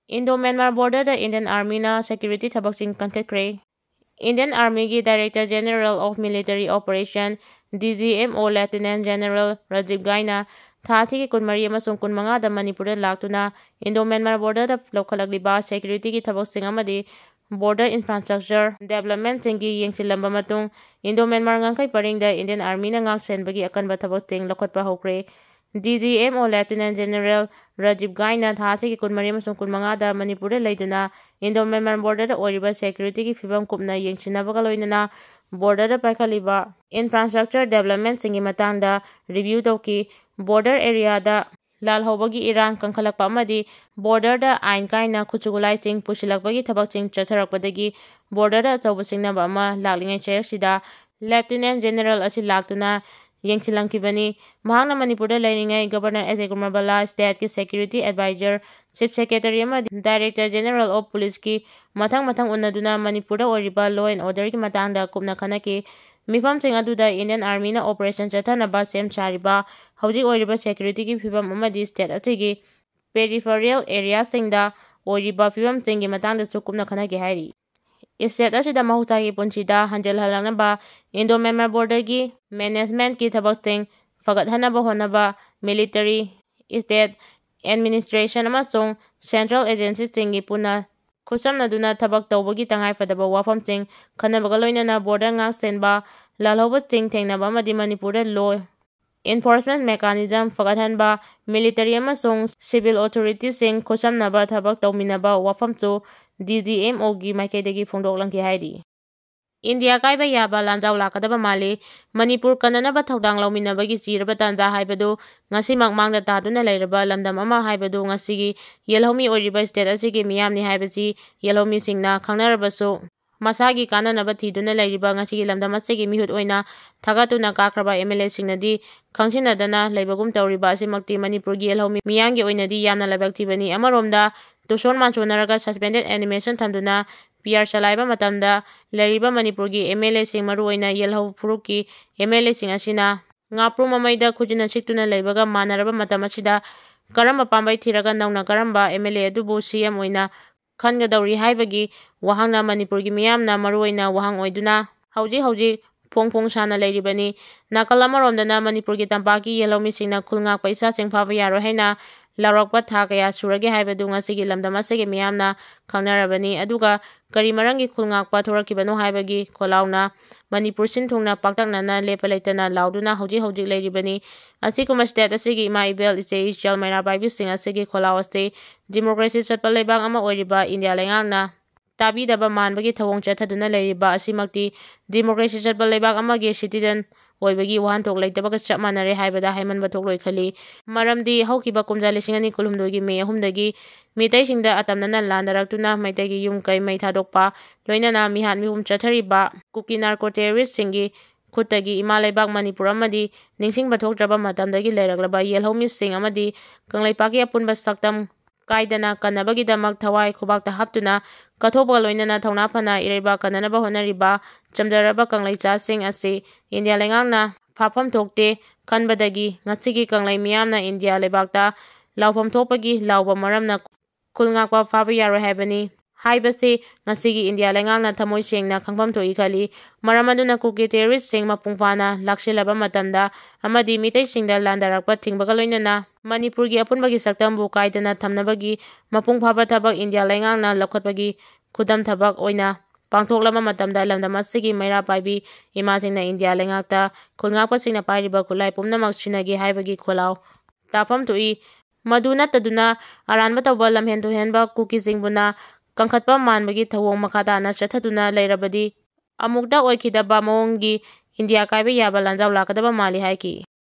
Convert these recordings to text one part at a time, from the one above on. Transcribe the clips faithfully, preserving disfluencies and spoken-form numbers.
Indo Myanmar ꯕꯣꯔꯗꯔꯗ Indian ꯑꯥꯔꯃꯤꯅ security ꯊꯕꯛꯁꯤꯡ ꯀꯟꯈꯠꯈ꯭ꯔꯦ꯫ ꯏꯟꯗꯤꯌꯟ ꯑꯥꯔꯃꯤꯒꯤ director general of military operation, D G M O, lieutenant general Rajiv ꯒꯥꯏꯅ ꯊꯥ ꯑꯁꯤꯒꯤ ꯀꯨꯟꯃꯔꯤ ꯑꯃꯁꯨꯡ ꯀꯨꯟꯃꯉꯥꯗ ꯃꯅꯤꯄꯨꯔꯗ ꯂꯥꯛꯇꯨꯅ ꯏꯟꯗꯣ ꯃ꯭ꯌꯥꯟꯃꯥꯔ ꯕꯣꯔꯗꯔꯗ ꯂꯧꯈꯠꯂꯛꯂꯤꯕ ꯁꯦꯀ꯭ꯌꯨꯔꯤꯇꯤꯒꯤ ꯊꯕꯛꯁꯤꯡ ꯑꯃꯗꯤ ꯕꯣꯔꯗꯔ ꯏꯟꯐ꯭ꯔꯥꯁ꯭ꯇ꯭ꯔꯛꯆꯔ ꯗꯦꯕꯂꯞꯃꯦꯟꯁꯤꯡꯒꯤ ꯌꯦꯡꯁꯤꯜꯂꯝꯕ ꯃꯇꯨꯡ, ꯏꯟꯗꯣ ꯃ꯭ꯌꯥꯟꯃꯥꯔ ꯉꯥꯡꯈꯩ ꯄꯔꯤꯡꯗ ꯏꯟꯗꯤꯌꯟ ꯑꯥꯔꯃꯤꯅ ꯉꯥꯛ ꯁꯦꯟꯕꯒꯤ ꯑꯀꯟꯕ ꯊꯕꯛꯁꯤꯡ ꯂꯧꯈꯠꯄ ꯍꯧꯈ꯭ꯔꯦ꯫ ꯗꯤ G M O lieutenant general Rajiv ꯒꯥꯏꯅ ꯊꯥ ꯑꯁꯤꯒꯤ ꯀꯨꯟꯃꯔꯤ ꯑꯃꯁꯨꯡ ꯀꯨꯟꯃꯉꯥꯗ ꯃꯅꯤꯄꯨꯔꯗ ꯂꯩꯗꯨꯅ ꯏꯟꯗꯣ ꯃ꯭ꯌꯥꯟꯃꯥꯔ ꯕꯣꯔꯗꯔꯗ ꯑꯣꯏꯔꯤꯕ ꯁꯦꯀ꯭ꯌꯨꯔꯤꯇꯤꯒꯤ ꯐꯤꯕꯝ ꯀꯨꯞꯅ ꯌꯦꯡꯁꯤꯟꯅꯕꯒ ꯂꯣꯏꯅꯅ ꯕꯣꯔꯗꯔꯗ ꯄꯥꯏꯈꯠꯂꯤꯕ ꯏꯟꯐ꯭ꯔꯥꯁ꯭ꯇ꯭ꯔꯛꯆꯔ ꯗꯦꯕꯂꯞꯃꯦꯟꯁꯤꯡꯒꯤ ꯃꯇꯥꯡꯗ ꯔꯤꯚ꯭ꯌꯨ ꯇꯧꯈꯤ꯫ ꯕꯣꯔꯗꯔ ꯑꯦꯔꯤꯌꯥꯗ ꯂꯥꯜꯍꯧꯕꯒꯤ ꯏꯔꯥꯡ ꯀꯟꯈꯠꯂꯛꯄ ꯑꯃꯗꯤ ꯕꯣꯔꯗꯔꯗ ꯑꯥꯏꯟ ꯀꯥꯏꯅ ꯈꯨꯠꯁꯨ ꯈꯨꯠꯂꯥꯏꯁꯤꯡ ꯄꯨꯁꯤꯜꯂꯛꯄꯒꯤ ꯊꯕꯛꯁꯤꯡ ꯆꯠꯊꯔꯛꯄꯗꯒꯤ ꯕꯣꯔꯗꯔꯗ ꯑꯆꯧꯕ ꯁꯤꯡꯅꯕ ꯑꯃ ꯂꯥꯛꯂꯤꯉꯩ ꯆꯩꯔꯛꯁꯤꯗ ꯂꯦꯐꯇꯤꯅꯦꯟ ꯖꯦꯅꯔꯦꯜ ꯑꯁꯤ ꯂꯥꯛꯇꯨꯅ ꯌꯦꯡꯁꯤꯜꯂꯝꯈꯤꯕꯅꯤ꯫ ꯃꯍꯥꯛꯅ ꯃꯅꯤꯄꯨꯔꯗ ꯂꯩꯔꯤꯉꯩ ꯒꯕꯔꯅꯔ ꯑꯦꯖꯦ ꯀꯨꯃꯥꯔ ꯚꯜꯂꯥ, ꯁ꯭ꯇꯦꯠꯀꯤ ꯁꯦꯀ꯭ꯌꯨꯔꯤꯇꯤ ꯑꯦꯗꯚꯥꯏꯖꯔ, ꯆꯤꯐ ꯁꯦꯀ꯭ꯔꯦꯇꯔꯤ ꯑꯃꯗꯤ ꯗꯥꯏꯔꯦꯛꯇꯔ ꯖꯦꯅꯔꯦꯜ ꯑꯣꯐ ꯄꯨꯂꯤꯁꯀꯤ ꯃꯊꯪ ꯃꯊꯪ ꯎꯅꯗꯨꯅ ꯃꯅꯤꯄꯨꯔꯗ ꯑꯣꯏꯔꯤꯕ ꯂꯣ ꯑꯦꯟ ꯑꯣꯔꯗꯔꯒꯤ ꯃꯇꯥꯡꯗ ꯀꯨꯞꯅ ꯈꯟꯅꯈꯤ꯫ ꯃꯤꯐꯝꯁꯤꯡ ꯑꯗꯨꯗ ꯏꯟꯗꯤꯌꯟ ꯑꯥꯔꯃꯤꯅ ꯑꯣꯄꯔꯦꯁꯟ ꯆꯠꯊꯅꯕ ꯁꯦꯝ ꯁꯥꯔꯤꯕ ꯍꯧꯖꯤꯛ ꯑꯣꯏꯔꯤꯕ ꯁꯦꯀ꯭ꯌꯨꯔꯤꯇꯤꯒꯤ ꯐꯤꯕꯝ ꯑꯃꯗꯤ ꯁ꯭ꯇꯦꯠ ꯑꯁꯤꯒꯤ ꯄꯦꯔꯤꯐꯦꯔꯤꯌꯦꯜ ꯑꯦꯔꯤꯌꯥꯁꯤꯡꯗ ꯑꯣꯏꯔꯤꯕ ꯐꯤꯕꯝꯁꯤꯡꯒꯤ ꯃꯇꯥꯡꯗꯁꯨ ꯀꯨꯞꯅ ꯈꯟꯅꯈꯤ ꯍꯥꯏꯔꯤ꯫ ꯁ꯭ꯇꯦꯠ ꯑꯁꯤꯗ ꯃꯍꯧꯁꯥꯒꯤ ꯄꯨꯟꯁꯤꯗ ꯍꯟꯖꯤꯜꯍꯜꯂꯛꯅꯕ ꯏꯟꯗꯣ ꯃ꯭ꯌꯥꯟꯃꯥꯔ ꯕꯣꯔꯗꯔꯒꯤ ꯃꯦꯅꯦꯖꯃꯦꯟꯠꯀꯤ ꯊꯕꯛꯁꯤꯡ ꯐꯒꯠꯍꯟꯅꯕ ꯍꯣꯠꯅꯕ, ꯃꯤꯂꯤꯇꯔꯤ, ꯁ꯭ꯇꯦꯠ ꯑꯦꯗꯃꯤꯅꯤꯁꯇ꯭ꯔꯦꯁꯟ ꯑꯃꯁꯨꯡ ꯁꯦꯟꯇ꯭ꯔꯦꯜ ꯑꯦꯖꯦꯟꯁꯤꯁꯤꯡꯒꯤ ꯄꯨꯟꯅ ꯈꯨꯠꯁꯝꯅꯗꯨꯅ ꯊꯕꯛ ꯇꯧꯕꯒꯤ ꯇꯉꯥꯏꯐꯗꯕ ꯋꯥꯐꯝꯁꯤꯡ ꯈꯟꯅꯕꯒ ꯂꯣꯏꯅꯅ ꯕꯣꯔꯗꯔ ꯉꯥꯛ ꯁꯦꯟꯕ ꯂꯥꯜꯍꯧꯕꯁꯤꯡ ꯊꯦꯡꯅꯕ ꯑꯃꯗꯤ ꯃꯅꯤꯄꯨꯔꯗ ꯂꯣ ꯏꯟꯐꯣꯔꯁꯃꯦꯟꯠ ꯃꯦꯀꯥꯅꯤꯖꯝ ꯐꯒꯠꯍꯟꯕ, ꯃꯤꯂꯤꯇꯔꯤ ꯑꯃꯁꯨꯡ ꯁꯤꯚꯤꯜ ꯑꯣꯊꯣꯔꯤꯇꯤꯁꯤꯡ ꯈꯨꯠꯁꯝꯅꯕ ꯊꯕꯛ ꯇꯧꯃꯤꯟꯅꯕ ꯋꯥꯐꯝꯁꯨ ꯗꯤ ꯖꯤ ꯑꯦꯝ ꯑꯣꯒꯤ ꯃꯥꯏꯀꯩꯗꯒꯤ ꯐꯣꯡꯗꯣꯛꯂꯝꯈꯤ ꯍꯥꯏꯔꯤ꯫ ꯏꯟꯗꯤꯌꯥ ꯀꯥꯏꯕ ꯌꯥꯕ ꯂꯥꯟꯖꯥꯎ ꯂꯥꯛꯀꯗꯕ ꯃꯥꯜꯂꯤ꯫ ꯃꯅꯤꯄꯨꯔ ꯀꯟꯅꯅꯕ ꯊꯧꯗꯥꯡ ꯂꯧꯃꯤꯟꯅꯕꯒꯤ ꯆꯤꯔꯕ ꯇꯥꯟꯖꯥ ꯍꯥꯏꯕꯗꯨ ꯉꯁꯤꯃꯛ ꯃꯥꯡꯗ ꯇꯥꯗꯨꯅ ꯂꯩꯔꯕ ꯂꯝꯗꯝ ꯑꯃ ꯍꯥꯏꯕꯗꯨ ꯉꯁꯤꯒꯤ ꯌꯦꯜꯍꯧꯃꯤ ꯑꯣꯏꯔꯤꯕ ꯁ꯭ꯇꯦꯠ ꯑꯁꯤꯒꯤ ꯃꯤꯌꯥꯝꯅꯤ ꯍꯥꯏꯕꯁꯤ ꯌꯦꯜꯍꯧꯃꯤꯁꯤꯡꯅ ꯈꯪꯅꯔꯕꯁꯨ, ꯃꯁꯥꯒꯤ ꯀꯥꯟꯅꯅꯕ ꯊꯤꯗꯨꯅ ꯂꯩꯔꯤꯕ ꯉꯁꯤꯒꯤ ꯂꯝꯗꯝ ꯑꯁꯤꯒꯤ ꯃꯤꯍꯨꯠ ꯑꯣꯏꯅ ꯊꯥꯒꯠꯇꯨꯅ ꯀꯥꯈ꯭ꯔꯕ ꯑꯦꯝ ꯑꯦꯜ ꯑꯦꯁꯤꯡꯅꯗꯤ ꯈꯪꯁꯤꯟꯅꯗꯅ ꯂꯩꯕꯒꯨꯝ ꯇꯧꯔꯤꯕ ꯑꯁꯤꯃꯛꯇꯤ ꯃꯅꯤꯄꯨꯔꯒꯤ ꯌꯦꯜꯍꯧꯃꯤ ꯃꯤꯌꯥꯝꯒꯤ ꯑꯣꯏꯅꯗꯤ ꯌꯥꯝꯅ ꯂꯥꯏꯕꯛ ꯊꯤꯕꯅꯤ꯫ ꯑꯃꯔꯣꯝꯗ ꯇꯨꯁꯣꯟ ꯃꯥꯟꯁꯣꯟꯅꯔꯒ ꯁꯁꯄꯦꯟꯗꯦꯗ ꯑꯦꯅꯤꯃꯦꯁꯟ ꯊꯝꯗꯨꯅ ꯄꯤ ꯑꯥꯔ ꯆꯂꯥꯏꯕ ꯃꯇꯝꯗ ꯂꯩꯔꯤꯕ ꯃꯅꯤꯄꯨꯔꯒꯤ ꯑꯦꯝ ꯑꯦꯜ ꯑꯦꯁꯤꯡ, ꯃꯔꯨꯑꯣꯏꯅ ꯌꯦꯜꯍꯧ ꯐꯨꯔꯨꯞꯀꯤ ꯑꯦꯝ ꯑꯦꯜ ꯑꯦꯁꯤꯡ ꯑꯁꯤꯅ ꯉꯥꯄ꯭ꯔꯨꯝ ꯃꯃꯩꯗ ꯈꯨꯖꯤꯟꯅ ꯁꯤꯛꯇꯨꯅ ꯂꯩꯕꯒ ꯃꯥꯟꯅꯔꯕ ꯃꯇꯝ ꯑꯁꯤꯗ ꯀꯔꯝꯕ ꯄꯥꯝꯕꯩ ꯊꯤꯔꯒ ꯅꯧꯅ ꯀꯔꯝꯕ M L A ꯑꯗꯨꯕꯨ C M ꯑꯣꯏꯅ ꯈꯟꯒꯗꯧꯔꯤ ꯍꯥꯏꯕꯒꯤ ꯋꯥꯍꯪꯅ ꯃꯅꯤꯄꯨꯔꯒꯤ ꯃꯤꯌꯥꯝꯅ ꯃꯔꯨꯑꯣꯏꯅ ꯋꯥꯍꯪ ꯑꯣꯏꯗꯨꯅ ꯍꯧꯖꯤꯛ ꯍꯧꯖꯤꯛ ꯐꯣꯡ ꯐꯣꯡ ꯁꯥꯅ ꯂꯩꯔꯤꯕꯅꯤ꯫ ꯅꯥꯀꯜ ꯑꯃꯔꯣꯝꯗꯅ ꯃꯅꯤꯄꯨꯔꯒꯤ ꯇꯝꯄꯥꯛꯀꯤ ꯌꯦꯜꯍꯧꯃꯤꯁꯤꯡꯅ ꯈꯨꯜ ꯉꯥꯛꯄ ꯏꯆꯥꯁꯤꯡ ꯐꯥꯕ ꯌꯥꯔꯣꯏ ꯍꯥꯏꯅ ꯂꯥꯎꯔꯛꯄ ꯊꯥ ꯀꯌꯥ ꯁꯨꯔꯒꯦ ꯍꯥꯏꯕꯗꯨ ꯉꯁꯤꯒꯤ ꯂꯝꯗꯝ ꯑꯁꯤꯒꯤ ꯃꯤꯌꯥꯝꯅ ꯈꯪꯅꯔꯕꯅꯤ꯫ ꯑꯗꯨꯒ ꯀꯔꯤ ꯃꯔꯝꯒꯤ ꯈꯨꯜ ꯉꯥꯛꯄ ꯊꯣꯔꯛꯈꯤꯕꯅꯣ ꯍꯥꯏꯕꯒꯤ ꯈꯣꯜꯂꯥꯎꯅ ꯃꯅꯤꯄꯨꯔ ꯁꯤꯟ ꯊꯨꯡꯅ ꯄꯥꯛꯇꯛꯅꯅ ꯂꯦꯞꯄ ꯂꯩꯇꯅ ꯂꯥꯎꯗꯨꯅ ꯍꯧꯖꯤꯛ ꯍꯧꯖꯤꯛ ꯂꯩꯔꯤꯕꯅꯤ꯫ ꯑꯁꯤꯒꯨꯝꯕ state ꯑꯁꯤꯒꯤ ꯏꯃꯥ ꯏꯕꯦꯜ ꯏꯆꯦ ꯏꯆꯦꯜ ꯃꯩꯔꯥ ꯄꯥꯏꯕꯤꯁꯤꯡ ꯑꯁꯤꯒꯤ ꯈꯣꯜꯂꯥꯎ ꯑꯁꯤ democracy ꯆꯠꯄ ꯂꯩꯕꯥꯛ ꯑꯃ ꯑꯣꯏꯔꯤꯕ ꯏꯟꯗꯤꯌꯥ ꯂꯩꯉꯥꯛꯅ ꯇꯥꯕꯤꯗꯕ ꯃꯥꯟꯕꯒꯤ ꯊꯧꯑꯣꯡ ꯆꯠꯊꯗꯨꯅ ꯂꯩꯔꯤꯕ ꯑꯁꯤꯃꯛꯇꯤ democracy ꯆꯠꯄ ꯂꯩꯕꯥꯛ ꯑꯃꯒꯤ citizen ꯑꯣꯏꯕꯒꯤ ꯋꯥꯍꯟꯊꯣꯛ ꯂꯩꯇꯕꯒ ꯆꯞ ꯃꯥꯟꯅꯔꯦ ꯍꯥꯏꯕꯗ ꯍꯥꯏꯃꯟꯕ ꯊꯣꯛꯂꯣꯏ ꯈꯜꯂꯤ꯫ ꯃꯔꯝꯗꯤ ꯍꯧꯈꯤꯕ ꯀꯨꯝꯖꯥ ꯂꯤꯁꯤꯡ ꯑꯅꯤ ꯀꯨꯟꯍꯨꯝꯗꯣꯏꯒꯤ ꯃꯦ ꯑꯍꯨꯝꯗꯒꯤ ꯃꯤꯇꯩꯁꯤꯡꯗ ꯑꯇꯝꯅꯅ ꯂꯥꯟꯗꯥꯔꯛꯇꯨꯅ ꯃꯩꯇꯩꯒꯤ ꯌꯨꯝ ꯀꯩ ꯃꯩ ꯊꯥꯗꯣꯛꯄ, ꯂꯣꯏꯅꯅ ꯃꯤꯍꯥꯠ ꯃꯤꯍꯨꯝ ꯆꯠꯊꯔꯤꯕ ꯀꯨꯀꯤ narco terrorist ꯁꯤꯡꯒꯤ ꯈꯨꯠꯇꯒꯤ ꯏꯃꯥ ꯂꯩꯕꯥꯛ ꯃꯅꯤꯄꯨꯔ ꯑꯃꯗꯤ ꯅꯤꯡꯁꯤꯡꯕ ꯊꯣꯛꯇ꯭ꯔꯕ ꯃꯇꯝꯗꯒꯤ ꯂꯩꯔꯛꯂꯕ ꯌꯦꯜꯍꯧꯃꯤꯁꯤꯡ ꯑꯃꯗꯤ ꯀꯪꯂꯩꯄꯥꯛꯀꯤ ꯑꯄꯨꯟꯕ ꯁꯛꯇꯝ ꯀꯥꯏꯗꯅ ꯀꯟꯅꯕꯒꯤꯗꯃꯛ ꯊꯋꯥꯏ ꯈꯨꯕꯥꯛꯇ ꯍꯥꯞꯇꯨꯅ ꯀꯠꯊꯣꯛꯄꯒ ꯂꯣꯏꯅꯅ ꯊꯧꯅꯥ ꯐꯅ ꯏꯔꯩꯕꯥꯛ ꯀꯟꯅꯅꯕ ꯍꯣꯠꯅꯔꯤꯕ ꯆꯝꯖꯔꯕ ꯀꯪꯂꯩꯆꯥꯁꯤꯡ ꯑꯁꯤ ꯏꯟꯗꯤꯌꯥ ꯂꯩꯉꯥꯛꯅ ꯐꯥꯐꯝ ꯊꯣꯛꯇꯦ ꯈꯟꯕꯗꯒꯤ ꯉꯁꯤꯒꯤ ꯀꯪꯂꯩ ꯃꯤꯌꯥꯝꯅ ꯏꯟꯗꯤꯌꯥ ꯂꯩꯕꯥꯛꯇ ꯂꯥꯎꯐꯝ ꯊꯣꯛꯄꯒꯤ ꯂꯥꯎꯕ ꯃꯔꯝꯅ ꯈꯨꯜ ꯉꯥꯛꯄ ꯐꯥꯕ ꯌꯥꯔꯣꯏ ꯍꯥꯏꯕꯅꯤ ꯍꯥꯏꯕꯁꯤ ꯉꯁꯤꯒꯤ ꯏꯟꯗꯤꯌꯥ ꯂꯩꯉꯥꯛꯅ ꯊꯃꯣꯏ ꯁꯦꯡꯅ ꯈꯪꯐꯝ ꯊꯣꯛꯏ ꯈꯜꯂꯤ꯫ ꯃꯔꯝ ꯑꯗꯨꯅ ꯀꯨꯀꯤ terrorist ꯁꯤꯡ ꯃꯄꯨꯡ ꯐꯥꯅ ꯂꯥꯛꯁꯤꯜꯂꯕ ꯃꯇꯝꯗ ꯑꯃꯗꯤ ꯃꯤꯇꯩꯁꯤꯡꯗ ꯂꯥꯟꯗꯥꯔꯛꯄ ꯊꯤꯡꯕꯒ ꯂꯣꯏꯅꯅ ꯃꯅꯤꯄꯨꯔꯒꯤ ꯑꯄꯨꯟꯕꯒꯤ ꯁꯛꯇꯝꯕꯨ ꯀꯥꯏꯗꯅ ꯊꯝꯅꯕꯒꯤ ꯃꯄꯨꯡ ꯐꯥꯕ ꯊꯕꯛ ꯏꯟꯗꯤꯌꯥ ꯂꯩꯉꯥꯛꯅ ꯂꯧꯈꯠꯄꯒꯤ ꯈꯨꯗꯝ ꯊꯕꯛ ꯑꯣꯏꯅ ꯄꯥꯡꯊꯣꯛꯂꯕ ꯃꯇꯝꯗ ꯂꯝꯗꯝ ꯑꯁꯤꯒꯤ ꯃꯩꯔꯥ ꯄꯥꯏꯕꯤ ꯏꯃꯥꯁꯤꯡꯅ ꯏꯟꯗꯤꯌꯥ ꯂꯩꯉꯥꯛꯇ ꯈꯨꯜ ꯉꯥꯛꯄꯁꯤꯡꯅ ꯄꯥꯏꯔꯤꯕ ꯈꯨꯠꯂꯥꯏ ꯄꯨꯝꯅꯃꯛ ꯁꯤꯖꯤꯟꯅꯒꯦ ꯍꯥꯏꯕꯒꯤ ꯈꯣꯜꯂꯥꯎ ꯇꯥꯐꯝ ꯊꯣꯛꯏ꯫ ꯃꯗꯨ ꯅꯠꯇꯗꯨꯅ ꯑꯔꯥꯟꯕ ꯇꯧꯕ ꯂꯝꯍꯦꯟ ꯇꯨꯍꯦꯟꯕ ꯀꯨꯀꯤꯁꯤꯡꯕꯨꯅ ꯀꯟꯈꯠꯄ ꯃꯥꯟꯕꯒꯤ ꯊꯧꯑꯣꯡ ꯃꯈꯥ ꯇꯥꯅ ꯆꯠꯊꯗꯨꯅ ꯂꯩꯔꯕꯗꯤ ꯑꯃꯨꯛꯇ ꯑꯣꯏꯈꯤꯗꯕ ꯃꯑꯣꯡꯒꯤ ꯏꯟꯗꯤꯌꯥ ꯀꯥꯏꯕ ꯌꯥꯕ ꯂꯥꯟꯖꯥꯎ ꯂꯥꯛꯀꯗꯕ ꯃꯥꯜꯂꯤ ꯍꯥꯏꯈꯤ꯫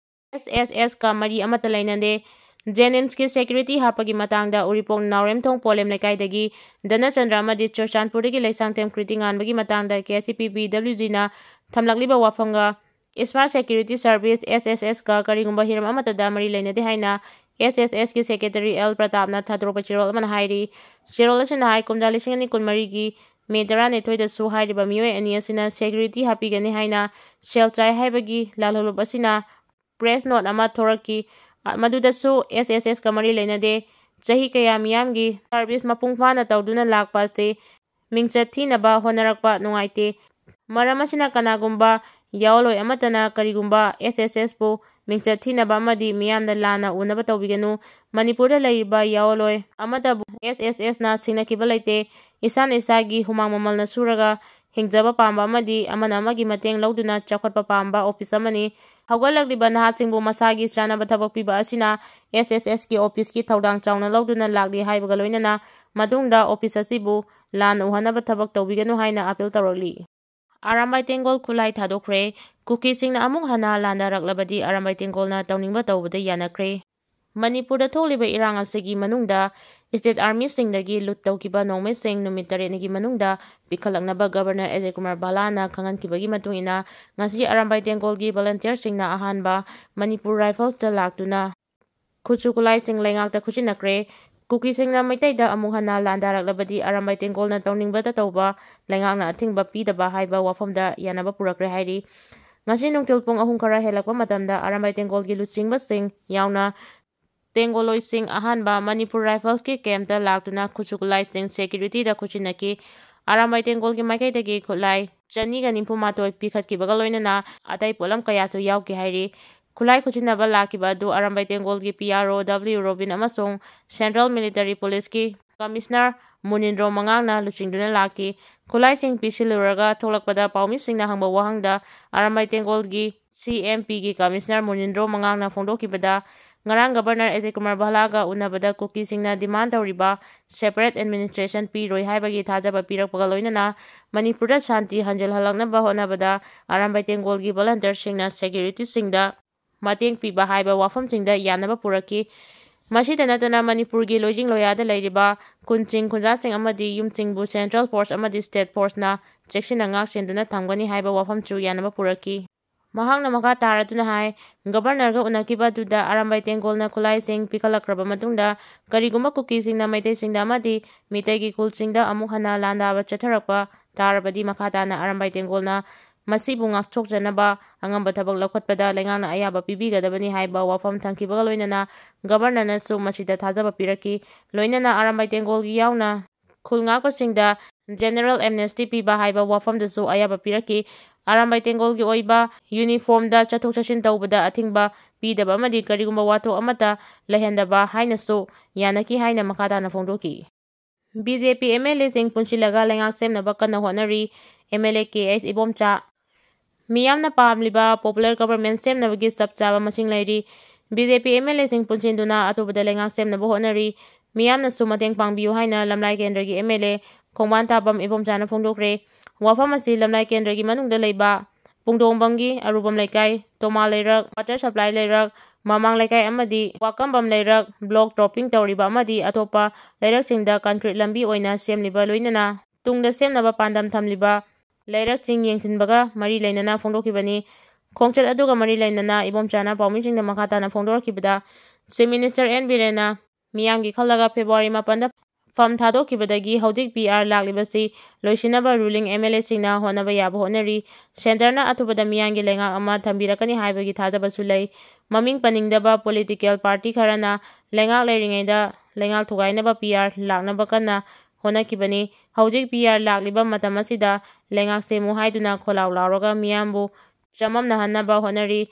S S S ꯀ ꯃꯔꯤ ꯑꯃꯠꯇ ꯂꯩꯅꯗꯦ꯫ JNIMS ꯀꯤ security ꯍꯥꯞꯄꯒꯤ ꯃꯇꯥꯡꯗ ꯎꯔꯤꯄꯣꯛ ꯅꯥꯎꯔꯦꯝꯊꯣꯡ ꯄꯣꯂꯦꯝ ꯂꯩꯀꯥꯏꯗꯒꯤ ꯙꯅꯆꯟꯗ꯭ꯔ ꯑꯃꯗꯤ ꯆꯨꯔꯆꯥꯟꯄꯨꯔꯗꯒꯤ ꯂꯩꯁꯥꯡꯊꯦꯝ ꯀ꯭ꯔꯤꯇꯤ ꯉꯥꯟꯕꯒꯤ ꯃꯇꯥꯡꯗ K C P B W G ꯅ ꯊꯝꯂꯛꯂꯤꯕ ꯋꯥꯐꯝꯒ Smart Security Service, S S S ꯀ ꯀꯔꯤꯒꯨꯝꯕ ꯍꯤꯔꯝ ꯑꯃꯠꯇꯗ ꯃꯔꯤ ꯂꯩꯅꯗꯦ ꯍꯥꯏꯅ S S S ꯀꯤ secretary L ꯄ꯭ꯔꯇꯥꯞꯅ ꯊꯥꯗꯣꯔꯛꯄ ꯆꯦꯔꯣꯜ ꯑꯃꯅ ꯍꯥꯏꯔꯤ꯫ ꯆꯦꯔꯣꯜ ꯑꯁꯤꯅ ꯍꯥꯏ, ꯀꯨꯝꯖꯥ ꯂꯤꯁꯤꯡ ꯑꯅꯤ ꯀꯨꯟꯃꯔꯤꯒꯤ ꯃꯦ ꯇꯔꯥꯅꯤꯊꯣꯏꯗꯁꯨ ꯍꯥꯏꯔꯤꯕ ꯃꯤꯑꯣꯏ ꯑꯅꯤ ꯑꯁꯤꯅ security ꯍꯥꯞꯄꯤꯒꯅꯤ ꯍꯥꯏꯅ ꯁꯦꯜ ꯆꯥꯏ ꯍꯥꯏꯕꯒꯤ ꯂꯥꯜꯍꯧꯂꯨꯞ ꯑꯁꯤꯅ press note ꯑꯃ ꯊꯣꯔꯛꯈꯤ꯫ ꯃꯗꯨꯗꯁꯨ ꯑꯦꯁ ꯑꯦꯁ ꯑꯦꯁꯀ ꯃꯔꯤ ꯂꯩꯅꯗꯦ꯫ ꯆꯍꯤ ꯀꯌꯥ ꯃꯤꯌꯥꯝꯒꯤ ꯁꯥꯔꯚꯤꯁ ꯃꯄꯨꯡ ꯐꯥꯅ ꯇꯧꯗꯨꯅ ꯂꯥꯛꯄ ꯑꯁꯤ ꯃꯤꯡꯆꯠ ꯊꯤꯅꯕ ꯍꯣꯠꯅꯔꯛꯄ ꯅꯨꯡꯉꯥꯏꯇꯦ꯫ ꯃꯔꯝ ꯑꯁꯤꯅ ꯀꯅꯥꯒꯨꯝꯕ ꯌꯥꯑꯣꯟꯂꯣꯏ ꯑꯃꯠꯇꯅ ꯀꯔꯤꯒꯨꯝꯕ ꯑꯦꯁ ꯑꯦꯁ ꯑꯦꯁꯄꯨ ꯃꯤꯡꯆꯠ ꯊꯤꯅꯕ ꯑꯃꯗꯤ ꯃꯤꯌꯥꯝꯅ ꯂꯥꯟꯅ ꯎꯅꯕ ꯇꯧꯕꯤꯒꯅꯨ꯫ ꯃꯅꯤꯄꯨꯔꯗ ꯂꯩꯔꯤꯕ ꯌꯥꯑꯣꯟꯂꯣꯏ ꯑꯃꯠꯇꯕꯨ ꯑꯦꯁ ꯑꯦꯁ ꯑꯦꯁꯅ ꯁꯤꯡꯅꯈꯤꯕ ꯂꯩꯇꯦ꯫ ꯏꯁꯥꯅ ꯏꯁꯥꯒꯤ ꯍꯨꯃꯥꯡ ꯃꯃꯜꯅ ꯁꯨꯔꯒ ꯍꯤꯡꯖꯕ ꯄꯥꯝꯕ ꯑꯃꯗꯤ ꯑꯃꯅ ꯑꯃꯒꯤ ꯃꯇꯦꯡ ꯂꯧꯗꯨꯅ ꯆꯥꯎꯈꯠꯄ ꯄꯥꯝꯕ ꯑꯣꯐꯤꯁ ꯑꯃꯅꯤ꯫ ꯍꯧꯒꯠꯂꯛꯂꯤꯕ ꯅꯍꯥꯁꯤꯡꯕꯨ ꯃꯁꯥꯒꯤ ꯆꯥꯅꯕ ꯊꯕꯛ ꯄꯤꯕ ꯑꯁꯤꯅ ꯑꯦꯁ ꯑꯦꯁ ꯑꯦꯁꯀꯤ ꯑꯣꯐꯤꯁꯀꯤ ꯊꯧꯗꯥꯡ ꯆꯥꯎꯅ ꯂꯧꯗꯨꯅ ꯂꯥꯛꯂꯤ ꯍꯥꯏꯕꯒ ꯂꯣꯏꯅꯅ ꯃꯇꯨꯡꯗ ꯑꯣꯐꯤꯁ ꯑꯁꯤꯕꯨ ꯂꯥꯟꯅ ꯎꯍꯟꯅꯕ ꯊꯕꯛ ꯇꯧꯕꯤꯒꯅꯨ ꯍꯥꯏꯅ ꯑꯥꯄꯤꯜ ꯇꯧꯔꯛꯂꯤ꯫ ꯑꯔꯥꯝꯕꯥꯏ ꯇꯦꯡꯒꯣꯜ ꯈꯨꯠꯂꯥꯏ ꯊꯥꯗꯣꯛꯈ꯭ꯔꯦ꯫ ꯀꯨꯀꯤꯁꯤꯡꯅ ꯑꯃꯨꯛ ꯍꯟꯅ ꯂꯥꯟꯗꯥꯔꯛꯂꯕꯗꯤ ꯑꯔꯥꯝꯕꯥꯏ ꯇꯦꯡꯒꯣꯜꯅ ꯇꯧꯅꯤꯡꯕ ꯇꯧꯕꯗ ꯌꯥꯅꯈ꯭ꯔꯦ꯫ ꯃꯅꯤꯄꯨꯔꯗ ꯊꯣꯛꯂꯤꯕ ꯏꯔꯥꯡ ꯑꯁꯤꯒꯤ ꯃꯅꯨꯡꯗ ꯁ꯭ꯇꯦꯠ ꯑꯥꯔꯃꯤꯁꯤꯡꯗꯒꯤ ꯂꯨꯠ ꯇꯧꯈꯤꯕ ꯅꯣꯡꯃꯩꯁꯤꯡ ꯅꯨꯃꯤꯠ ꯇꯔꯦꯠꯅꯤꯒꯤ ꯃꯅꯨꯡꯗ ꯄꯤꯈꯠꯂꯛꯅꯕ ꯒꯕꯔꯅꯔ ꯑꯦꯖꯌ ꯀꯨꯃꯥꯔ ꯚꯥꯂꯥꯅ ꯈꯪꯍꯟꯈꯤꯕꯒꯤ ꯃꯇꯨꯡ ꯏꯟꯅ ꯉꯁꯤ ꯑꯔꯥꯝꯕꯥꯏ ꯇꯦꯡꯒꯣꯜꯒꯤ ꯚꯣꯂꯟꯇꯤꯌꯔꯁꯤꯡꯅ ꯑꯍꯥꯟꯕ ꯃꯅꯤꯄꯨꯔ ꯔꯥꯏꯐꯜꯁꯇ ꯂꯥꯛꯇꯨꯅ ꯈꯨꯠꯁꯨ ꯈꯨꯠꯂꯥꯏꯁꯤꯡ ꯂꯩꯉꯥꯛꯇ ꯈꯨꯠꯁꯤꯟꯅꯈ꯭ꯔꯦ꯫ ꯀꯨꯀꯤꯁꯤꯡꯅ ꯃꯩꯇꯩꯗ ꯑꯃꯨꯛ ꯍꯟꯅ ꯂꯥꯟꯗꯥꯔꯛꯂꯕꯗꯤ ꯑꯔꯥꯝꯕꯥꯏ ꯇꯦꯡꯒꯣꯜꯅ ꯇꯧꯅꯤꯡꯕꯇ ꯇꯧꯕ ꯂꯩꯉꯥꯛꯅ ꯑꯊꯤꯡꯕ ꯄꯤꯗꯕ ꯍꯥꯏꯕ ꯋꯥꯐꯝꯗ ꯌꯥꯅꯕ ꯄꯨꯔꯛꯈ꯭ꯔꯦ ꯍꯥꯏꯔꯤ꯫ ꯉꯁꯤ ꯅꯨꯡꯊꯤꯜ ꯄꯨꯡ ꯑꯍꯨꯝ ꯈꯔ ꯍꯦꯜꯂꯛꯄ ꯃꯇꯝꯗ ꯑꯔꯥꯝꯕꯥꯏ ꯇꯦꯡꯒꯣꯜꯒꯤ ꯂꯨꯆꯤꯡꯕꯁꯤꯡ ꯌꯥꯎꯅ ꯇꯦꯡꯒꯣꯜꯂꯣꯏꯁꯤꯡ ꯑꯍꯥꯟꯕ ꯃꯅꯤꯄꯨꯔ ꯔꯥꯏꯐꯜꯁꯀꯤ ꯀꯦꯝꯞꯇ ꯂꯥꯛꯇꯨꯅ ꯈꯨꯠꯁꯨ ꯈꯨꯠꯂꯥꯏꯁꯤꯡ ꯁꯦꯀ꯭ꯌꯨꯔꯤꯇꯤꯗ ꯈꯨꯠꯁꯤꯟꯅꯈꯤ꯫ ꯑꯔꯥꯝꯕꯥꯏ ꯇꯦꯡꯒꯣꯜꯒꯤ ꯃꯥꯏꯀꯩꯗꯒꯤ ꯈꯨꯠꯂꯥꯏ ꯆꯅꯤꯒ ꯅꯤꯐꯨ ꯃꯥꯊꯣꯏ ꯄꯤꯈꯠꯈꯤꯕꯒ ꯂꯣꯏꯅꯅ ꯑꯇꯩ ꯄꯣꯠꯂꯝ ꯀꯌꯥꯁꯨ ꯌꯥꯎꯈꯤ ꯍꯥꯏꯔꯤ꯫ ꯈꯨꯠꯂꯥꯏ ꯈꯨꯠꯁꯤꯟꯅꯕ ꯂꯥꯛꯈꯤꯕ ꯑꯗꯨ ꯑꯔꯥꯝꯕꯥꯏ ꯇꯦꯡꯒꯣꯜꯒꯤ P R O W Robin ꯑꯃꯁꯨꯡ ꯁꯦꯟꯇ꯭ꯔꯦꯜ ꯃꯤꯂꯤꯇꯔꯤ ꯄꯨꯂꯤꯁꯀꯤ ꯀꯃꯤꯁꯅꯔ ꯃꯨꯅꯤꯟꯗ꯭ꯔꯣ ꯃꯉꯥꯡꯅ ꯂꯨꯆꯤꯡꯗꯨꯅ ꯂꯥꯛꯈꯤ꯫ ꯈꯨꯠꯂꯥꯏꯁꯤꯡ ꯄꯤꯁꯤꯜꯂꯨꯔꯒ ꯊꯣꯛꯂꯛꯄꯗ ꯄꯥꯎꯃꯤꯁꯤꯡꯅ ꯍꯪꯕ ꯋꯥꯍꯪꯗ ꯑꯔꯥꯝꯕꯥꯏ ꯇꯦꯡꯒꯣꯜꯒꯤ ꯁꯤ ꯑꯦꯝ ꯄꯤꯒꯤ ꯀꯃꯤꯁꯅꯔ ꯃꯨꯅꯤꯟꯗ꯭ꯔꯣ ꯃꯉꯥꯡꯅ ꯐꯣꯡꯗꯣꯛꯈꯤꯕꯗ, ꯉꯔꯥꯡ ꯒꯕꯔꯅꯔ ꯑꯦꯖꯌ ꯀꯨꯃꯥꯔ ꯚꯥꯂꯥꯒ ꯎꯅꯕꯗ ꯀꯨꯀꯤꯁꯤꯡꯅ ꯗꯤꯃꯥꯟ ꯇꯧꯔꯤꯕ ꯁꯦꯄꯔꯦꯠ ꯑꯦꯗꯃꯤꯅꯤꯁꯇ꯭ꯔꯦꯁꯟ ꯄꯤꯔꯣꯏ ꯍꯥꯏꯕꯒꯤ ꯊꯥꯖꯕ ꯄꯤꯔꯛꯄꯒ ꯂꯣꯏꯅꯅ ꯃꯅꯤꯄꯨꯔꯗ ꯁꯥꯟꯇꯤ ꯍꯟꯖꯤꯜꯍꯜꯂꯛꯅꯕ ꯍꯣꯠꯅꯕꯗ ꯑꯔꯥꯝꯕꯥꯏ ꯇꯦꯡꯒꯣꯜꯒꯤ ꯚꯣꯂꯟꯇꯤꯌꯔꯁꯤꯡꯅ ꯁꯦꯀ꯭ꯌꯨꯔꯤꯇꯤꯁꯤꯡꯗ ꯃꯇꯦꯡ ꯄꯤꯕ ꯍꯥꯏꯕ ꯋꯥꯐꯝꯁꯤꯡꯗ ꯌꯥꯅꯕ ꯄꯨꯔꯛꯈꯤ꯫ ꯃꯁꯤꯇ ꯅꯠꯇꯅ ꯃꯅꯤꯄꯨꯔꯒꯤ ꯂꯣꯏꯖꯤꯡ ꯂꯣꯌꯥꯗ ꯂꯩꯔꯤꯕ ꯈꯨꯟꯁꯤꯡ ꯈꯨꯟꯖꯥꯁꯤꯡ ꯑꯃꯗꯤ ꯌꯨꯝꯁꯤꯡꯕꯨ ꯁꯦꯟꯇ꯭ꯔꯦꯜ ꯐꯣꯔꯁ ꯑꯃꯗꯤ ꯁ꯭ꯇꯦꯠ ꯐꯣꯔꯁꯅ ꯆꯦꯛꯁꯤꯟꯅ ꯉꯥꯛ ꯁꯦꯟꯗꯨꯅ ꯊꯝꯒꯅꯤ ꯍꯥꯏꯕ ꯋꯥꯐꯝꯁꯨ ꯌꯥꯅꯕ ꯄꯨꯔꯛꯈꯤ꯫ ꯃꯍꯥꯛꯅ ꯃꯈꯥ ꯇꯥꯔꯗꯨꯅ ꯍꯥꯏ, ꯒꯕꯔꯅꯔꯒ ꯎꯅꯈꯤꯕ ꯑꯗꯨꯗ ꯑꯔꯥꯝꯕꯥꯏ ꯇꯦꯡꯒꯣꯜꯅ ꯈꯨꯠꯂꯥꯏꯁꯤꯡ ꯄꯤꯈꯠꯂꯛꯈ꯭ꯔꯕ ꯃꯇꯨꯡꯗ ꯀꯔꯤꯒꯨꯝꯕ ꯀꯨꯀꯤꯁꯤꯡꯅ ꯃꯩꯇꯩꯁꯤꯡꯗ ꯑꯃꯗꯤ ꯃꯤꯇꯩꯒꯤ ꯈꯨꯜꯁꯤꯡꯗ ꯑꯃꯨꯛ ꯍꯟꯅ ꯂꯥꯟꯗꯥꯕ ꯆꯠꯊꯔꯛꯄ ꯇꯥꯔꯕꯗꯤ ꯃꯈꯥ ꯇꯥꯅ ꯑꯔꯥꯝꯕꯥꯏ ꯇꯦꯡꯒꯣꯜꯅ ꯃꯁꯤꯕꯨ ꯉꯥꯛꯊꯣꯛꯆꯅꯕ ꯑꯉꯝꯕ ꯊꯕꯛ ꯂꯧꯈꯠꯄꯗ ꯂꯩꯉꯥꯛꯅ ꯑꯌꯥꯕ ꯄꯤꯕꯤꯒꯗꯕꯅꯤ ꯍꯥꯏꯕ ꯋꯥꯐꯝ ꯊꯝꯈꯤꯕꯒ ꯂꯣꯏꯅꯅ ꯒꯕꯔꯅꯔꯅꯁꯨ ꯃꯁꯤꯗ ꯊꯥꯖꯕ ꯄꯤꯔꯛꯈꯤ꯫ ꯂꯣꯏꯅꯅ ꯑꯔꯥꯝꯕꯥꯏ ꯇꯦꯡꯒꯣꯜꯒꯤ ꯌꯥꯎꯅ ꯈꯨꯜ ꯉꯥꯛꯄꯁꯤꯡꯗ ꯖꯦꯅꯔꯦꯜ ꯑꯦꯝꯅꯦꯁꯇꯤ ꯄꯤꯕ ꯍꯥꯏꯕ ꯋꯥꯐꯝꯗꯁꯨ ꯑꯌꯥꯕ ꯄꯤꯔꯛꯈꯤ꯫ ꯑꯔꯥꯝꯕꯥꯏ ꯇꯦꯡꯒꯣꯜꯒꯤ ꯑꯣꯏꯕ ꯌꯨꯅꯤꯐꯣꯔꯝꯗ ꯆꯠꯊꯣꯛ ꯆꯠꯁꯤꯟ ꯇꯧꯕꯗ ꯑꯊꯤꯡꯕ ꯄꯤꯗꯕ ꯑꯃꯗꯤ ꯀꯔꯤꯒꯨꯝꯕ ꯋꯥꯊꯣꯛ ꯑꯃꯠꯇ ꯂꯩꯍꯟꯗꯕ ꯍꯥꯏꯅꯁꯨ ꯌꯥꯅꯈꯤ ꯍꯥꯏꯅ ꯃꯈꯥ ꯇꯥꯅ ꯐꯣꯡꯗꯣꯛꯈꯤ꯫ B J P M L ꯑꯦꯁꯤꯡ ꯄꯨꯟꯁꯤꯜꯂꯒ ꯂꯩꯉꯥꯛ ꯁꯦꯝꯅꯕ ꯀꯟꯅ ꯍꯣꯠꯅꯔꯤ꯫ M L A K H Ibomcha. ꯃꯤꯌꯥꯝꯅ ꯄꯥꯝꯂꯤꯕ ꯄꯣꯄꯨꯂꯔ ꯒꯕꯔꯃꯦꯟ ꯁꯦꯝꯅꯕꯒꯤ ꯆꯞ ꯆꯥꯕ ꯃꯁꯤꯡ ꯂꯩꯔꯤ꯫ B J P M L ꯑꯦꯁꯤꯡ ꯄꯨꯟꯁꯤꯟꯗꯨꯅ ꯑꯊꯨꯕꯗ ꯂꯩꯉꯥꯛ ꯁꯦꯝꯅꯕ ꯍꯣꯠꯅꯔꯤ꯫ ꯃꯤꯌꯥꯝꯅꯁꯨ ꯃꯇꯦꯡ ꯄꯥꯡꯕꯤꯌꯨ ꯍꯥꯏꯅ ꯂꯝꯂꯥꯏ ꯀꯦꯟꯗ꯭ꯔꯒꯤ ꯑꯦꯝ ꯑꯦꯜ ꯑꯦ ꯈꯣꯡꯕꯥꯟ ꯊꯥꯕꯝ ꯏꯕꯣꯝꯆꯥꯅ ꯐꯣꯡꯗꯣꯛꯈ꯭ꯔꯦ꯫ ꯋꯥꯐꯝ ꯑꯁꯤ ꯂꯝꯂꯥꯏ ꯀꯦꯟꯗ꯭ꯔꯒꯤ ꯃꯅꯨꯡꯗ ꯂꯩꯕ ꯄꯨꯡꯗꯣꯡꯕꯝꯒꯤ ꯑꯔꯨꯕꯝ ꯂꯩꯀꯥꯏ, ꯇꯣꯃꯥ ꯂꯩꯔꯛ, ꯋꯥꯇꯔ ꯁꯄ꯭ꯂꯥꯏ ꯂꯩꯔꯛ, ꯃꯃꯥꯡ ꯂꯩꯀꯥꯏ ꯑꯃꯗꯤ ꯋꯥꯀꯝꯕꯝ ꯂꯩꯔꯛ ꯕ꯭ꯂꯣꯛ ꯇꯣꯞꯄꯤꯡ ꯇꯧꯔꯤꯕ ꯑꯃꯗꯤ ꯑꯇꯣꯞꯄ ꯂꯩꯔꯛꯁꯤꯡꯗ ꯀꯟꯀ꯭ꯔꯤꯠ ꯂꯝꯕꯤ ꯑꯣꯏꯅ ꯁꯦꯝꯂꯤꯕ, ꯂꯣꯏꯅꯅ ꯇꯨꯡꯗ ꯁꯦꯝꯅꯕ ꯄꯥꯟꯗꯝ ꯊꯝꯂꯤꯕ ꯂꯩꯔꯛꯁꯤꯡ ꯌꯦꯡꯁꯤꯟꯕꯒ ꯃꯔꯤ ꯂꯩꯅꯅ ꯐꯣꯡꯗꯣꯛꯈꯤꯕꯅꯤ꯫ ꯈꯣꯡꯆꯠ ꯑꯗꯨꯒ ꯃꯔꯤ ꯂꯩꯅꯅ ꯏꯕꯣꯝꯆꯥꯅ ꯄꯥꯎꯃꯤꯁꯤꯡꯗ ꯃꯈꯥ ꯇꯥꯅ ꯐꯣꯡꯗꯣꯔꯛꯈꯤꯕꯗ, ꯆꯤꯐ ꯃꯤꯅꯤꯁꯇꯔ ꯑꯦꯟ ꯕꯤꯔꯦꯟꯅ ꯃꯤꯌꯥꯝꯒꯤ ꯈꯜꯂꯒ ꯐꯦꯕ꯭ꯔꯨꯋꯥꯔꯤ ꯃꯥꯄꯟꯗ ꯐꯝ ꯊꯥꯗꯣꯛꯈꯤꯕꯗꯒꯤ ꯍꯧꯖꯤꯛ ꯄꯤ ꯑꯥꯔ ꯂꯥꯛꯂꯤꯕꯁꯤ ꯂꯣꯏꯁꯤꯟꯅꯕ ꯔꯨꯂꯤꯡ ꯑꯦꯝ ꯑꯦꯜ ꯑꯦꯁꯤꯡꯅ ꯍꯣꯠꯅꯕ ꯌꯥꯕ ꯍꯣꯠꯅꯔꯤ꯫ ꯁꯦꯟꯇꯔꯅ ꯑꯊꯨꯕꯗ ꯃꯤꯌꯥꯝꯒꯤ ꯂꯩꯉꯥꯛ ꯑꯃ ꯊꯝꯕꯤꯔꯛꯀꯅꯤ ꯍꯥꯏꯕꯒꯤ ꯊꯥꯖꯕꯁꯨ ꯂꯩ꯫ ꯃꯃꯤꯡ ꯄꯟꯅꯤꯡꯗꯕ ꯄꯣꯂꯤꯇꯤꯀꯦꯜ ꯄꯥꯔꯇꯤ ꯈꯔꯅ ꯂꯩꯉꯥꯛ ꯂꯩꯔꯤꯉꯩꯗ ꯂꯩꯉꯥꯛ ꯊꯨꯒꯥꯏꯅꯕ ꯄꯤ ꯑꯥꯔ ꯂꯥꯛꯅꯕ ꯀꯟꯅ ꯍꯣꯠꯅꯈꯤꯕꯅꯤ꯫ ꯍꯧꯖꯤꯛ ꯄꯤ ꯑꯥꯔ ꯂꯥꯛꯂꯤꯕ ꯃꯇꯝ ꯑꯁꯤꯗ ꯂꯩꯉꯥꯛ ꯁꯦꯝꯃꯨ ꯍꯥꯏꯗꯨꯅ ꯈꯣꯜꯂꯥꯎ ꯂꯥꯎꯔꯒ ꯃꯤꯌꯥꯝꯕꯨ ꯆꯃꯝꯅꯍꯟꯅꯕ ꯍꯣꯠꯅꯔꯤ꯫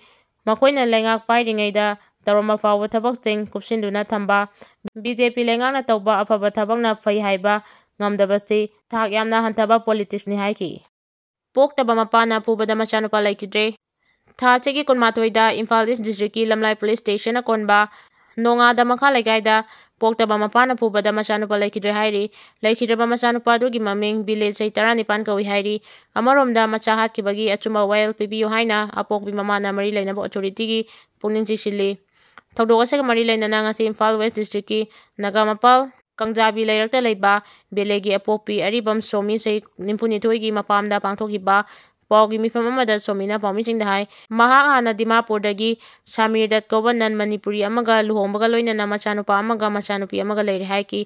ꯃꯈꯣꯏꯅ ꯂꯩꯉꯥꯛ ꯄꯥꯏꯔꯤꯉꯩꯗ ꯇꯧꯔꯝꯕ ꯐꯥꯎꯕ ꯊꯕꯛꯁꯤꯡ ꯀꯨꯞꯁꯤꯟꯗꯨꯅ ꯊꯝꯕ꯫ ꯕꯤ ꯖꯦ ꯄꯤ ꯂꯩꯉꯥꯛꯅ ꯇꯧꯕ ꯑꯐꯕ ꯊꯕꯛꯅ ꯐꯩ ꯍꯥꯏꯕ ꯉꯝꯗꯕꯁꯤ ꯊꯥꯛ ꯌꯥꯝꯅ ꯍꯟꯊꯕ ꯄꯣꯂꯤꯇꯤꯛꯁꯅꯤ ꯍꯥꯏꯈꯤ꯫ ꯄꯣꯛꯇꯕ ꯃꯄꯥꯅ ꯐꯨꯕꯗ ꯃꯆꯥꯅꯨꯄꯥ ꯂꯩꯈꯤꯗ꯭ꯔꯦ꯫ ꯊꯥ ꯑꯁꯤꯒꯤ ꯀꯨꯟꯃꯥꯊꯣꯏꯗ ꯏꯝꯐꯥꯜ ꯏꯁ ꯗꯤꯁꯇ꯭ꯔꯤꯛꯀꯤ ꯂꯝꯂꯥꯏ ꯄꯨꯂꯤꯁ ꯁ꯭ꯇꯦꯁꯟ ꯑꯀꯣꯟꯕ ꯅꯣꯡꯉꯥꯗ ꯃꯈꯥ ꯂꯩꯀꯥꯏꯗ ꯄꯣꯛꯇꯕ ꯃꯄꯥꯅ ꯐꯨꯕꯗ ꯃꯆꯥꯅꯨꯄꯥ ꯂꯩꯈꯤꯗ꯭ꯔꯦ ꯍꯥꯏꯔꯤ꯫ ꯂꯩꯈꯤꯗ꯭ꯔꯕ ꯃꯆꯥꯅꯨꯄꯥ ꯑꯗꯨꯒꯤ ꯃꯃꯤꯡ ꯕꯤꯂꯦ ꯆꯍꯤ ꯇꯔꯥꯅꯤꯄꯥꯟ ꯀꯧꯏ ꯍꯥꯏꯔꯤ꯫ ꯑꯃꯔꯣꯝꯗ ꯃꯆꯥ ꯍꯥꯠꯈꯤꯕꯒꯤ ꯑꯆꯨꯝꯕ ꯋꯥꯌꯦꯜ ꯄꯤꯕꯤꯌꯨ ꯍꯥꯏꯅ ꯑꯄꯣꯛꯄꯤ ꯃꯃꯥꯅ ꯃꯔꯤ ꯂꯩꯅꯕ ꯑꯣꯊꯣꯔꯤꯇꯤꯒꯤ ꯄꯨꯛꯅꯤꯡ ꯆꯤꯡꯁꯤꯜꯂꯤ꯫ ꯊꯧꯗꯣꯛ ꯑꯁꯤꯒ ꯃꯔꯤ ꯂꯩꯅꯅ ꯉꯁꯤ ꯏꯝꯐꯥꯜ ꯋꯦꯁ ꯗꯤꯁꯇ꯭ꯔꯤꯛꯀꯤ ꯅꯒꯥꯃꯄꯥꯜ ꯀꯪꯖꯥꯕꯤ ꯂꯩꯔꯛꯇ ꯂꯩꯕ ꯕꯦꯂꯦꯒꯤ ꯑꯄꯣꯛꯄꯤ ꯑꯔꯤꯕꯝ ꯁꯣꯃꯤ ꯆꯍꯤ ꯅꯤꯐꯨꯅꯤꯊꯣꯏꯒꯤ ꯃꯄꯥꯝꯗ ꯄꯥꯡꯊꯣꯛꯈꯤꯕ ꯄꯥꯎꯒꯤ ꯃꯤꯐꯝ ꯑꯃꯗ ꯁꯣꯃꯤꯅ ꯄꯥꯎꯃꯤꯁꯤꯡꯗ ꯍꯥꯏ, ꯃꯍꯥꯛ ꯍꯥꯟꯅ ꯗꯤꯃꯥꯄꯨꯔꯗꯒꯤ ꯁꯥꯃꯤꯔ ꯗꯠ ꯀꯧꯕ ꯅꯟ ꯃꯅꯤꯄꯨꯔꯤ ꯑꯃꯒ ꯂꯨꯍꯣꯡꯕꯒ ꯂꯣꯏꯅꯅ ꯃꯆꯥꯅꯨꯄꯥ ꯑꯃꯒ ꯃꯆꯥꯅꯨꯄꯤ ꯑꯃꯒ ꯂꯩꯔꯦ ꯍꯥꯏꯈꯤ꯫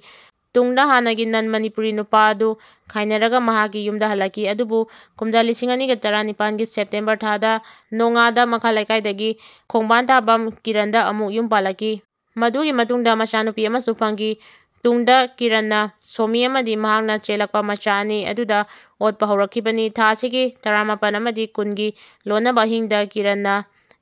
ꯇꯨꯡꯗ ꯍꯥꯟꯅꯒꯤ ꯅꯟ ꯃꯅꯤꯄꯨꯔꯤ ꯅꯨꯄꯥ ꯑꯗꯨ ꯈꯥꯏꯅꯔꯒ ꯃꯍꯥꯛꯀꯤ ꯌꯨꯝꯗ ꯍꯜꯂꯛꯈꯤ꯫ ꯑꯗꯨꯕꯨ ꯀꯨꯝꯖꯥ ꯂꯤꯁꯤꯡ ꯑꯅꯤꯒ ꯇꯔꯥꯅꯤꯄꯥꯟꯒꯤ ꯁꯦꯞꯇꯦꯝꯕꯔ ꯊꯥꯗ ꯅꯣꯡꯉꯥꯗ ꯃꯈꯥ ꯂꯩꯀꯥꯏꯗꯒꯤ ꯈꯣꯡꯕꯥꯟ ꯊꯥꯕꯝ ꯀꯤꯔꯟꯗ ꯑꯃꯨꯛ ꯌꯨꯝ ꯄꯥꯜꯂꯛꯈꯤ꯫ ꯃꯗꯨꯒꯤ ꯃꯇꯨꯡꯗ ꯃꯆꯥꯅꯨꯄꯤ ꯑꯃꯁꯨ ꯐꯪꯈꯤ꯫ ꯇꯨꯡꯗ ꯀꯤꯔꯟꯅ ꯁꯣꯃꯤ ꯑꯃꯗꯤ ꯃꯍꯥꯛꯅ ꯆꯦꯜꯂꯛꯄ ꯃꯆꯥ ꯑꯅꯤ ꯑꯗꯨꯗ ꯑꯣꯠꯄ ꯍꯧꯔꯛꯈꯤꯕꯅꯤ꯫ ꯊꯥ ꯑꯁꯤꯒꯤ ꯇꯔꯥꯃꯥꯄꯟ ꯑꯃꯗꯤ ꯀꯨꯟꯒꯤ ꯂꯣꯟꯅꯕ ꯑꯍꯤꯡꯗ ꯀꯤꯔꯟꯅ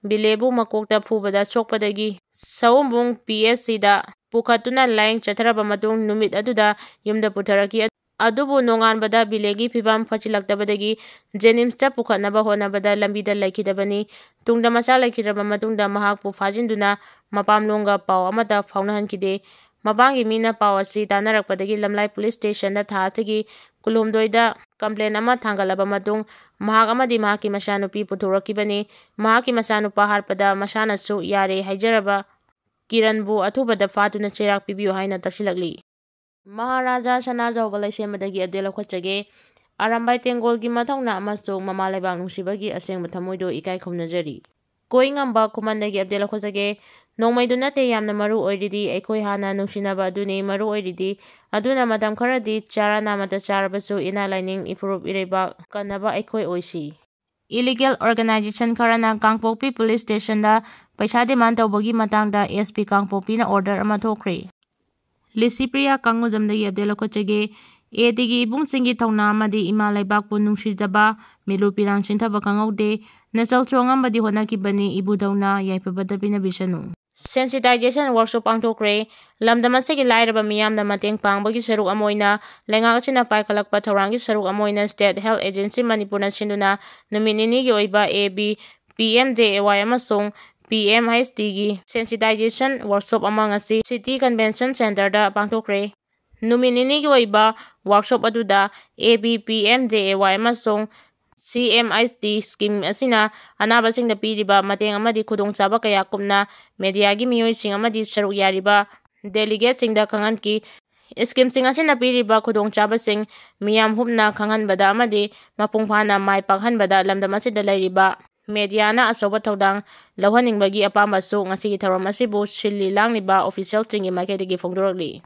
ꯕꯤꯂꯦꯕꯨ ꯃꯀꯣꯛꯇ ꯐꯨꯕꯗ ꯁꯣꯛꯄꯗꯒꯤ ꯁꯋꯣꯝꯕꯨꯡ ꯄꯤ ꯑꯦꯁ ꯁꯤꯗ ꯄꯨꯈꯠꯇꯨꯅ ꯂꯥꯌꯦꯡ ꯆꯠꯊꯔꯕ ꯃꯇꯨꯡ ꯅꯨꯃꯤꯠ ꯑꯗꯨꯗ ꯌꯨꯝꯗ ꯄꯨꯊꯔꯛꯈꯤ꯫ ꯑꯗꯨꯕꯨ ꯅꯣꯡꯉꯥꯟꯕꯗ ꯕꯤꯂꯦꯒꯤ ꯐꯤꯕꯝ ꯐꯠꯁꯤꯜꯂꯛꯇꯕꯗꯒꯤ ꯖꯦꯅꯤꯝꯁꯇ ꯄꯨꯈꯠꯅꯕ ꯍꯣꯠꯅꯕꯗ ꯂꯝꯕꯤꯗ ꯂꯩꯈꯤꯗꯕꯅꯤ꯫ ꯇꯨꯡꯗ ꯃꯆꯥ ꯂꯩꯈꯤꯗ꯭ꯔꯕ ꯃꯇꯨꯡꯗ ꯃꯍꯥꯛꯄꯨ ꯐꯥꯖꯤꯟꯗꯨꯅ ꯃꯄꯥꯝꯂꯣꯝꯒ ꯄꯥꯎ ꯑꯃꯠꯇ ꯐꯥꯎꯅꯍꯟꯈꯤꯗꯦ꯫ ꯃꯄꯥꯝꯒꯤ ꯃꯤꯅ ꯄꯥꯎ ꯑꯁꯤ ꯇꯥꯅꯔꯛꯄꯗꯒꯤ ꯂꯝꯂꯥꯏ ꯄꯨꯂꯤꯁ ꯁ꯭ꯇꯦꯁꯟꯗ ꯊꯥ ꯑꯁꯤꯒꯤ ꯀꯨꯟꯍꯨꯝꯗꯣꯏꯗ ꯀꯝꯄ꯭ꯂꯦꯟ ꯑꯃ ꯊꯥꯡꯒꯠꯂꯕ ꯃꯇꯨꯡ ꯃꯍꯥꯛ ꯑꯃꯗꯤ ꯃꯍꯥꯛꯀꯤ ꯃꯆꯥꯅꯨꯄꯤ ꯄꯨꯊꯣꯔꯛꯈꯤꯕꯅꯤ꯫ ꯃꯍꯥꯛꯀꯤ ꯃꯆꯥꯅꯨꯄꯥ ꯍꯥꯠꯄꯗ ꯃꯁꯥꯅꯁꯨ ꯌꯥꯔꯦ ꯍꯥꯏꯖꯔꯕ ꯀꯤꯔꯟꯕꯨ ꯑꯊꯨꯕꯗ ꯐꯥꯗꯨꯅ ꯆꯩꯔꯥꯛ ꯄꯤꯕꯤꯌꯨ ꯍꯥꯏꯅ ꯇꯛꯁꯤꯜꯂꯛꯂꯤ꯫ ꯃꯍꯥꯔꯥꯖꯥ ꯁꯅꯥꯖꯥꯎꯕ ꯂꯩꯁꯦꯝꯕꯗꯒꯤ ꯑꯞꯗꯦꯠ ꯂꯧꯈꯠꯆꯒꯦ꯫ ꯑꯔꯥꯝꯕꯥꯏ ꯇꯦꯡꯒꯣꯜꯒꯤ ꯃꯊꯧꯅꯥ ꯑꯃꯁꯨꯡ ꯃꯃꯥ ꯂꯩꯕꯥꯛ ꯅꯨꯡꯁꯤꯕꯒꯤ ꯑꯁꯦꯡꯕ ꯊꯃꯣꯏꯗꯨ ꯏꯀꯥꯏ ꯈꯨꯝꯅꯖꯔꯤ꯫ ꯀꯣꯏꯉꯝꯕ ꯈꯨꯃꯟꯗꯒꯤ ꯑꯞꯗꯦꯠ ꯂꯧꯈꯠꯆꯒꯦ꯫ ꯅꯣꯡꯃꯩꯗꯨ ꯅꯠꯇꯦ ꯌꯥꯝꯅ ꯃꯔꯨ ꯑꯣꯏꯔꯤꯗꯤ, ꯑꯩꯈꯣꯏ ꯍꯥꯟꯅ ꯅꯨꯡꯁꯤꯅꯕ ꯑꯗꯨꯅꯤ ꯃꯔꯨ ꯑꯣꯏꯔꯤꯗꯤ꯫ ꯑꯗꯨꯅ ꯃꯇꯝ ꯈꯔꯗꯤ ꯆꯔꯥ ꯅꯥꯝꯃꯇ ꯆꯥꯔꯕꯁꯨ ꯏꯅꯥ ꯂꯥꯏꯅꯤꯡ ꯏꯐꯨꯔꯨꯞ ꯏꯔꯩꯕꯥꯛ ꯀꯟꯅꯕ ꯑꯩꯈꯣꯏ ꯑꯣꯏꯁꯤ꯫ ꯏꯂꯤꯒꯦꯜ ꯑꯣꯔꯒꯅꯥꯏꯖꯦꯁꯟ ꯈꯔꯅ ꯀꯥꯡꯄꯣꯛꯄꯤ ꯄꯨꯂꯤꯁ ꯁ꯭ꯇꯦꯁꯟꯗ ꯄꯩꯁꯥ ꯗꯤꯃꯥꯟ ꯇꯧꯕꯒꯤ ꯃꯇꯥꯡꯗ ꯑꯦꯁ ꯄꯤ ꯀꯥꯡꯄꯣꯛꯄꯤꯅ ꯑꯣꯔꯗꯔ ꯑꯃ ꯊꯣꯛꯈ꯭ꯔꯦ꯫ ꯂꯤꯁꯤꯄ꯭ꯔꯤꯌꯥ ꯀꯥꯡꯉꯨꯖꯝꯗꯒꯤ ꯑꯞꯗꯦꯠ ꯂꯧꯈꯠꯆꯒꯦ꯫ ꯑꯦ ꯇꯤꯒꯤ ꯏꯕꯨꯡꯁꯤꯡꯒꯤ ꯊꯧꯅꯥ ꯑꯃꯗꯤ ꯏꯃꯥ ꯂꯩꯕꯥꯛꯄꯨ ꯅꯨꯡꯁꯤꯖꯕ, ꯃꯤꯠꯂꯨ ꯄꯤꯔꯥꯡ ꯁꯤꯟꯊꯕ ꯈꯪꯍꯧꯗꯦ꯫ ꯅꯆꯜꯁꯨ ꯑꯉꯝꯕꯗꯤ ꯍꯣꯠꯅꯈꯤꯕꯅꯤ, ꯏꯕꯨꯙꯧꯅ ꯌꯥꯏꯐꯕꯗ ꯄꯤꯅꯕꯤꯁꯅꯨ꯫ Sensitization workshop ꯄꯥꯡꯊꯣꯛꯈ꯭ꯔꯦ꯫ ꯂꯝꯗꯝ ꯑꯁꯤꯒꯤ ꯂꯥꯏꯔꯕ ꯃꯤꯌꯥꯝꯅ ꯃꯇꯦꯡ ꯄꯥꯡꯕꯒꯤ ꯁꯔꯨꯛ ꯑꯃ ꯑꯣꯏꯅ ꯂꯩꯉꯥꯛ ꯑꯁꯤꯅ ꯄꯥꯏꯈꯠꯂꯛꯄ ꯊꯧꯔꯥꯡꯒꯤ ꯁꯔꯨꯛ ꯑꯃ ꯑꯣꯏꯅ State Health Agency ꯃꯅꯤꯄꯨꯔꯅ ꯁꯤꯟꯗꯨꯅ ꯅꯨꯃꯤꯠ ꯅꯤꯅꯤꯒꯤ ꯑꯣꯏꯕ A B P M J A Y ꯑꯃꯁꯨꯡ ꯄꯤ ꯑꯦꯝ ꯍꯩꯆ ꯗꯤꯒꯤ sensitization workshop ꯑꯃ ꯉꯁꯤ City Convention Centreꯗ ꯄꯥꯡꯊꯣꯛꯈ꯭ꯔꯦ꯫ ꯅꯨꯃꯤꯠ ꯅꯤꯅꯤꯒꯤ ꯑꯣꯏꯕ workshop ꯑꯗꯨꯗ A B P M J A Y ꯑꯃꯁꯨꯡ C M H D scheme ꯑꯁꯤꯅ ꯑꯅꯥꯕꯁꯤꯡꯗ ꯄꯤꯔꯤꯕ ꯃꯇꯦꯡ ꯑꯃꯗꯤ ꯈꯨꯗꯣꯡꯆꯥꯕ ꯀꯌꯥ ꯀꯨꯞꯅ mediaꯒꯤ ꯃꯤꯑꯣꯏꯁꯤꯡ ꯑꯃꯗꯤ ꯁꯔꯨꯛ ꯌꯥꯔꯤꯕ delegateꯁꯤꯡꯗ ꯈꯪꯍꯟꯈꯤ꯫ Schemeꯁꯤꯡ ꯑꯁꯤꯅ ꯄꯤꯔꯤꯕ ꯈꯨꯗꯣꯡꯆꯥꯕꯁꯤꯡ ꯃꯤꯌꯥꯝ ꯍꯨꯞꯅ ꯈꯪꯍꯟꯕꯗ ꯑꯃꯗꯤ ꯃꯄꯨꯡ ꯐꯥꯅ ꯃꯥꯏ ꯄꯥꯛꯍꯟꯕꯗ ꯂꯝꯗꯝ ꯑꯁꯤꯗ ꯂꯩꯔꯤꯕ mediaꯅ ꯑꯆꯧꯕ ꯊꯧꯗꯥꯡ ꯂꯧꯍꯟꯅꯤꯡꯕꯒꯤ ꯑꯄꯥꯝꯕꯁꯨ ꯉꯁꯤꯒꯤ ꯊꯧꯔꯝ ꯑꯁꯤꯕꯨ ꯁꯤꯜꯂꯤ ꯂꯥꯡꯂꯤꯕ officialꯁꯤꯡꯒꯤ ꯃꯥꯏꯀꯩꯗꯒꯤ ꯐꯣꯡꯗꯣꯔꯛꯂꯤ꯫